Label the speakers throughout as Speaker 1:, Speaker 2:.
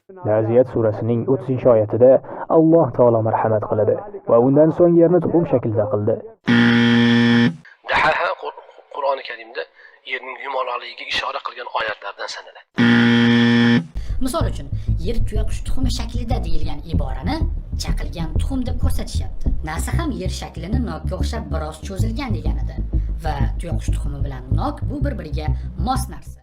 Speaker 1: Naziyat surasining 30-oyatida Alloh taolo marhamat qiladi va undan so'ng yerni tuxum shaklida qildi.
Speaker 2: Dahaha Qur'oni Karimda yerning yumaloqligiga ishora qilgan oyatlardan sanaladi.
Speaker 3: Misol uchun, yer tuyaqush tuxumi shaklida deyilgan iborani chaqilgan tuxum deb ko'rsatishyapti. NASA ham yer shaklini nokka o'xshab biroz cho'zilgan deganidi va tuyaqush tuxumi bilan nok bu bir-biriga mos narsa.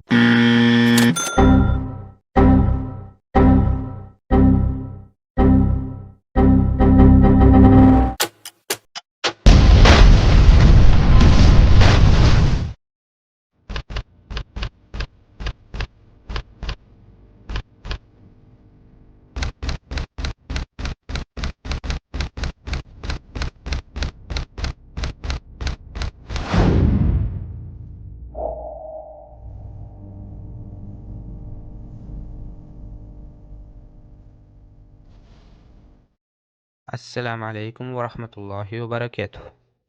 Speaker 4: Assalomu alaykum va rahmatullohi va barakatuh.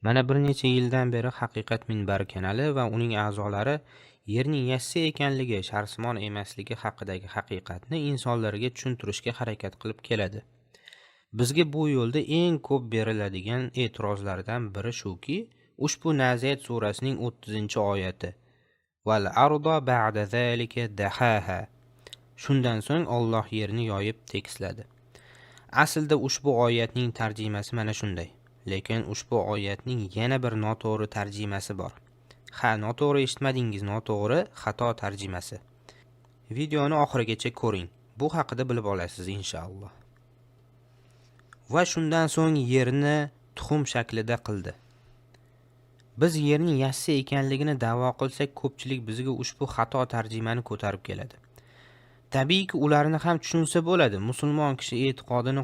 Speaker 4: Mana bir necha yildan beri Haqiqat minbari kanali va uning a'zolari yerning yassi ekanligi, sharsimon emasligi haqidagi haqiqatni insonlarga tushuntirishga harakat qilib keladi. Bizga bu yo'lda eng ko'p beriladigan e'tirozlardan biri shuki, ushbu Naziyat surasining 30-oyati Val arda ba'da zalika dahaha. Shundan so'ng Alloh yerni yoyib tekisladi. Aslida ushbu oyatning tarjimasi mana shunday. Lekin ushbu oyatning yana bir noto'g'ri tarjimasi bor. Ha, noto'g'ri eshitmadingiz, noto'g'ri, xato tarjimasi. Videoni oxirigacha ko'ring. Bu haqida bilib olasiz inshaalloh. Va shundan so'ng yerni tuxum shaklida qildi. Biz yerning yassi ekanligini da'vo qilsak, ko'pchilik bizga ushbu xato tarjimani ko'tarib keladi. Tabiiyki, ularni ham tushunsa bo'ladi. Musulmon kishi e'tiqodini